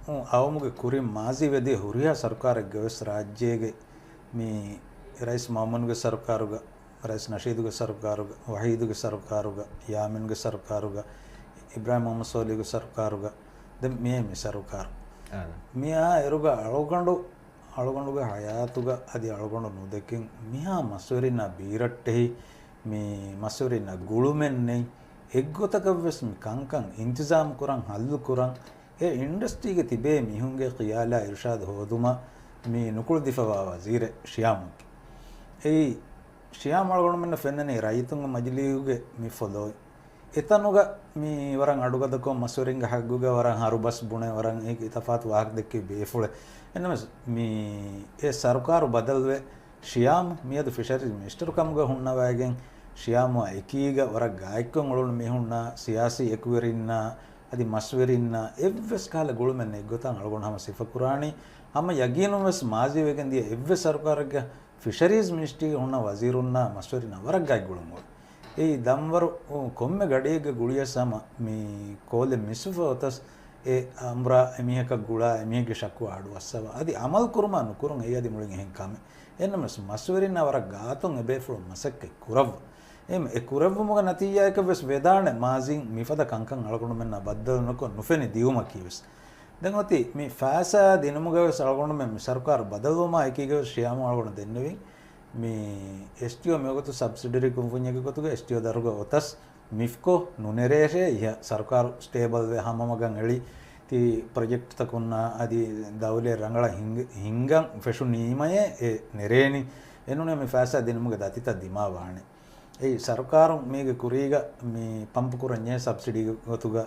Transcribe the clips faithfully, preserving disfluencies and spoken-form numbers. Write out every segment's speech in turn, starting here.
އައުމުގެ ކުރިން މާޒީ ވެދިޔަ ހުރިހާ ސަރުކާރެއްގަވެސް ރާއްޖޭގެ މި ރައީސް މައުމޫނުގެ ސަރުކާރުގަ، ރައީސް ނަޝީދުގެ ސަރުކާރުގަ، ވަހީދުގެ ސަރުކާރުގަ، ޔާމީންގެ ސަރުކާރުގަ، އިބްރާހިމް މުހައްމަދު ސޯލިހުގެ ސަރުކާރުގަ، ދެން މިއީ މި ސަރުކާރު. އާނ. މިއާ އިރުގަ އަޅުގަނޑު، އަޅުގަނޑުގެ ހަޔާތުގަ އަދި އަޅުގަނޑު ނުދެކެން މިހާ މަސްވެރިންނާ ބީރައްޓެހި، މި މަސްވެރިންނާ ގުޅުމެއް ނެތް، އެއްގޮތަކަށްވެސް މި ކަންކަން އިންތިޒާމް ކުރަން، ހައްލު ކުރަން، އެ އިންޑަސްޓްރީގެ ތިބޭ މީހުންގެ ޚިޔާލާ އިރުޝާދު ހޯދުމަށް މި ނުކުޅެދިފަވާ ވަޒީރެއް ޝިޔާމް. އެއީ ޝިޔާމް އަޅުގަނޑުމެންނަށް ފެންނަނީ ރައްޔިތުންގެ މަޖިލީހުގެ މި ފޮލޯއިން. އެތަނުގަ މި ވަރަށް އަޑުގަދަކޮށް މަސްވެރިންގެ ހައްގުގަ ވަރަށް ހަރުބަސް ބުނެ ވަރަށް އެ ތަފާތު ވާހަކަ ދެއްކި ބޭފުޅެއް. އެންނަމެސް މި އެ ސަރުކާރު ބަދަލުވެ ޝިޔާމް މިއަދު ފިޝަރީޒް މިނިސްޓަރު ކަމުގަ ހުންނަވައިގެން ޝިޔާމްއާ އެކީގަ ވަރަށް ގާތްކޮށް އުޅުނު މީހުންނާ ސިޔާސީ އެކުވެރިންނާ އަދި މަސްވެރިންނާ އެއްވެސް ކަހަލަ ގުޅުމެއް ނެތްގޮތަށް އަޅުގަނޑު ހަމަ ސިފަކުރާނީ. ހަމަ ޔަގީނުންވެސް މާޒީ ވެގެން ދިޔަ އެއްވެސް ސަރުކާރެއްގަ ފިޝަރީޒް މިނިސްޓްރީގަ ހުންނަ ވަޒީރުންނާ މަސްވެރިންނާ ވަރަށް ގާތް ގުޅުން އޮތް. އެއީ ދަންވަރު ކޮންމެ ގަޑިއެއްގަ ގުޅިޔަސް ހަމަ މި ކޯލެއް މިސްވެފަ އޮތަސް އެ އަމްރާ އެމީހަކަށް ގުޅާ އެމީހެއްގެ ޝަކުވާ އަޑުއައްސަވާ އަދި އަމަލު ކުރުމާ ނުކުރުން އެއީ އަދި މުޅިން އެހެން ކަމެއް. އެންނަމެސް މަސްވެރިންނާ ވަރަށް ގާތުން އެބޭފުޅުން މަސައްކަތް ކުރައްވާ. އެ މަ-، އެ ކުރެއްވުމުގެ ނަތީޖާއަކަށް ވެސް ވެދާނެ މާޒީން މިފަދަ ކަންކަން އަޅުގަނޑުމެންނާ ބައްދަލު ނުކޮށް ނުފެނި ދިއުމަކީ ވެސް. ދެން އޮތީ މި ފައިސާ ދިނުމުގަ ވެސް އަޅުގަނޑުމެން މި ސަރުކާރު ބަދަލުވުމާ އެކީގަ ވެސް ޝިޔާމް އަޅުގަނޑު ދެންނެވިން. މި އެސްޓީއޯ މިވަގުތު ސަބްސިޑަރީ ކުންފުންޏެއްގެ ގޮތުގަ އެސްޓީއޯ ދަށުގަ އޮތަސް މިފްކޯ ނުނެރޭށޭ އިހަ ސަރުކާރު ސްޓޭބަލްވެ ހަމަމަގަށް އެޅި ތި ޕްރޮޖެކްޓްތަކުންނާ އަދި ދައުލަތް ރަނގަޅަށް ހިންގ-، ހިންގަން ފެށުނީމަޔޭ އެ ނެރޭނީ. އެނޫނޭ މި ފައިސާ ދިނުމުގެ ދަތިތައް ދިމާވާނެ. އެއީ ސަރުކާރުން މީގެ ކުރީގަ މި ޕަމްޕު ކުރަންޖެހޭ ސަބްސިޑީގެ ގޮތުގަ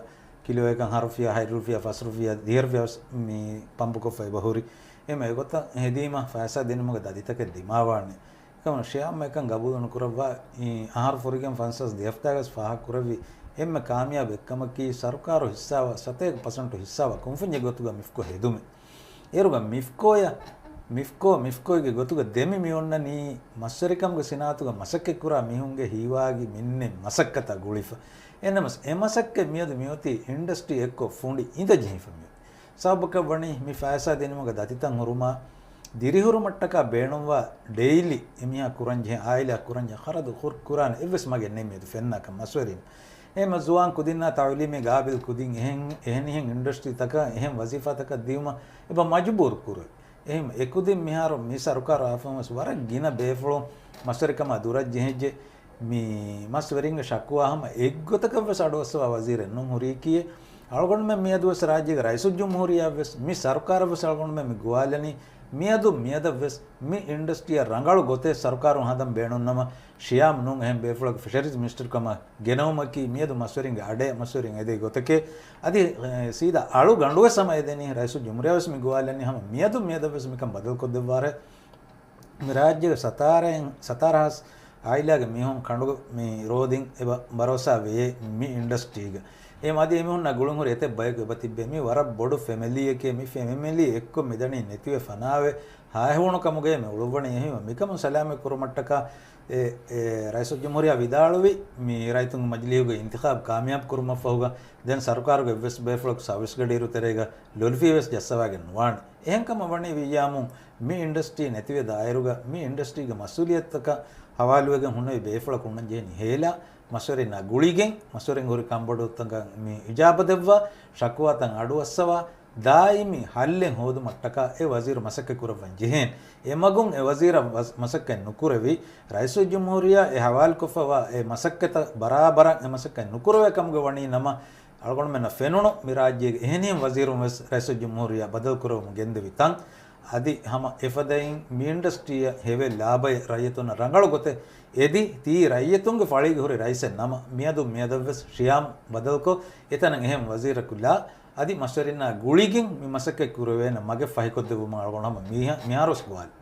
ކިލޯއަކަށް ހަ ރުފިޔާ، ހަތް ރުފިޔާ، ފަސް ރުފިޔާ، ދިހަ ރުފިޔާ ވެސް މި ޕަމްޕުކޮށްފަ އެބަހުރި. އެމަ އެގޮތަށް ހެދީމަ ފައިސާ ދިނުމުގެ ދަތިތަކެއް ދިމާވާނެ. އެކަމަށް ޝިޔާމް އެކަން ގަބޫލު ނުކުރައްވާ، އަހަރު ފުރިގެން ފަންސާސް ދެ ހަފްތާގަސް ފާހަގަކުރެއްވި އެންމެ ކާމިޔާބު އެއްކަމަކީ ސަރުކާރު ހިއްސާވާ ސަތޭކަ ޕަސެންޓު ހިއްސާވާ ކުންފުންޏެއް ގޮތުގަ މިފްކޯ ހެދުމެއް. އޭރުގަ މިފްކޯޔަށް، މިފްކޯ، މިފްކޯގެ ގޮތުގަ ދެމި މިއޮންނަނީ މަސްވެރިކަމުގެ ސިނާއަތުގަ މަސައްކަތްކުރާ މީހުންގެ ހީވާގި މިންނެއް މަސައްކަތާ ގުޅިފަ. އެނަމަސް އެ މަސައްކަތް މިއަދު މިއޮތީ އިންޑަސްޓްރީ އެއްކޮށް ފުނޑި އިނދަ ޖެހިފަ މިއޮތީ. ސަބަބަކަށް ވަނީ މި ފައިސާ ދިނުމުގެ ދަތިތައް ހުރުމާ ދިރިހުރުމަށްޓަކާ ބޭނުންވާ ޑެއިލީ އެމީހާ ކުރަންޖެހޭ، އާއިލާ ކުރަންޖެހޭ ޚަރަދު ހުރު ކުރާނެ އެއްވެސް މަގެއް ނެތް މިއަދު ފެންނާކަށް މަސްވެރިން. އެހެންމަ ޒުވާން ކުދިންނާ ތައުލީމީ ގާބިލް ކުދިން އެހެން، އެހެނިހެން އިންޑަސްޓްރީތަކަށް އެހެން ވަޒީފާތަކަށް ދިއުމަށް އެބަ މަޖުބޫރު ކުރޭ. އެހެން އެކުދިން މިހާރު މި ސަރުކާރު އާފަހުންވެސް ވަރަށް ގިނަ ބޭފުޅުން މަސްވެރިކަމާ ދުރަށް ޖެހިއްޖެ. މި މަސްވެރިންގެ ޝަކުވާ ހަމަ އެއްގޮތަކަށްވެސް އަޑުއައްސަވާ ވަޒީރެއް ނޫން ހުރީކީއެއް. އަޅުގަނޑުމެން މިއަދުވެސް ރާއްޖޭގެ ރައީސުލްޖުމްހޫރިއްޔާވެސް މި ސަރުކާރަށްވެސް އަޅުގަނޑުމެން މި ގޮވާލަނީ މިއަދު މިއަދަށްވެސް މި އިންޑަސްޓްރީއަށް ރަނގަޅު ގޮތެއް ސަރުކާރުން ހަދަން ބޭނުންނަމަ، ޝިޔާމް ނޫން އެހެން ބޭފުޅަކު ފިޝަރީޒް މިނިސްޓަރު ކަމަށް ގެނައުމަކީ މިއަދު މަސްވެރިންގެ އަޑެއް މަސްވެރިން އެދޭ ގޮތެކޭ. އަދި، އެ، ސީދާ އަޅުގަނޑުވެސް ހަމަ އެދެނީ ރައީސުލްޖުމްހޫރިއްޔާވެސް މި ގޮވާލަނީ ހަމަ މިއަދު މިއަދަށްވެސް މިކަން ބަދަލުކޮށްދެއްވާށޭ. މި ރާއްޖޭގެ ސަތާރައިން، ސަތާރަ ހާސް އާއިލާގެ މީހުން ކަނޑުގަ މި ރޯދިން އެބަ ބަރޯސާ ވެޔޭ މި އިންޑަސްޓްރީގަ. އެހެން އަދި އެމީހުންނާ ގުޅުންހުރި އެތައް ބަޔަކު އެބަ ތިއްބޭ. މި ވަރަށް ބޮޑު ފެމެލީއެކޭ. މި ފެމެލީ އެއްކޮށް މިދަނީ ނެތިވެ ފަނާވެ ހާހެވުނު ކަމުގައޭ މި އުޅުއްވަނީ. އެހެންވެ މިކަމުން ސަލާމަތް ކުރުމަށްޓަކާ އެ، އެ، ރައީސުލްޖުމްހޫރިއްޔާ ވިދާޅުވި މި ރައްޔިތުންގެ މަޖިލީހުގެ އިންތިޚާބު ކާމިޔާބު ކުރުމަށްފަހުގަ ދެން ސަރުކާރުގެ އެއްވެސް ބޭފުޅަކު ސާވިސް ގަޑިއިރު ތެރޭގަ ލޮލުފިޔަވެސް ޖައްސަވާގެން ނުވާނެ. އެހެންކަމަށް ވަނީ ވިއްޔާމު މި އިންޑަސްޓްރީ ނެތިވެ ދާއިރުގަ މި އިންޑަސްޓްރީގެ މަސްއޫލިއްޔަތުތަކަށް ހަވާލުވެގެން ހުންނެވި ބޭފުޅަކު ހުންނަން ޖެހެނީ ހޭލާ، މަސްވެރިންނާ ގުޅިގެން، މަސްވެރިންގެ ހުރި ކަންބޮޑުވުންތަކަށް މި އިޖާބަ ދެއްވާ، ޝަކުވާތައް އަޑުއައްސަވާ، ދާއިމީ ހައްލެއް ހޯދުމަށްޓަކާ އެ ވަޒީރު މަސައްކަތް ކުރައްވަން ޖެހޭނެ. އެމަގުން އެ ވަޒީރަށް ވަސް-، މަސައްކަތް ނުކުރެވި، ރައީސުލްޖުމްހޫރިއްޔާ އެ ހަވާލުކޮށްފަވާ އެ މަސައްކަތަށް ބަރާބަރަށް އެ މަސައްކަތް ނުކުރެވޭ ކަމުގަ ވަނީ ނަމަ، އަޅުގަނޑުމެންނަށް ފެނުނު މި ރާއްޖޭގެ އެހެނިހެން ވަޒީރުން ވެސް ރައީސުލްޖުމްހޫރިއްޔާ ބަދަލުކުރެވުމުން ގެންދެވި ތަން އަދި ހަމަ އެފަދައިން މި އިންޑަސްޓްރީއަށް ހެވޭ ލާބައެއް ރައްޔިތުންނަށް ރަނގަޅު ގޮތެއް އެދި، ތީ ރައްޔިތުންގެ ފަޅީގެ ހުރި ރައީސެއް ނަމަ، މިއަދު މިއަދަށްވެސް ޝިޔާމް ބަދަލުކޮށް، އެތަނަށް އެހެން ވަޒީރަކު ލާ، އަދި މަސްވެރިންނާ ގުޅިގެން މި މަސައްކަތް ކުރެވޭނެ މަގެއް ފަހިކޮށްދެއްވުމަށް އަޅުގަނޑު ހަމަ މީހަ-، މިހާރުވެސް ގޮވާލި.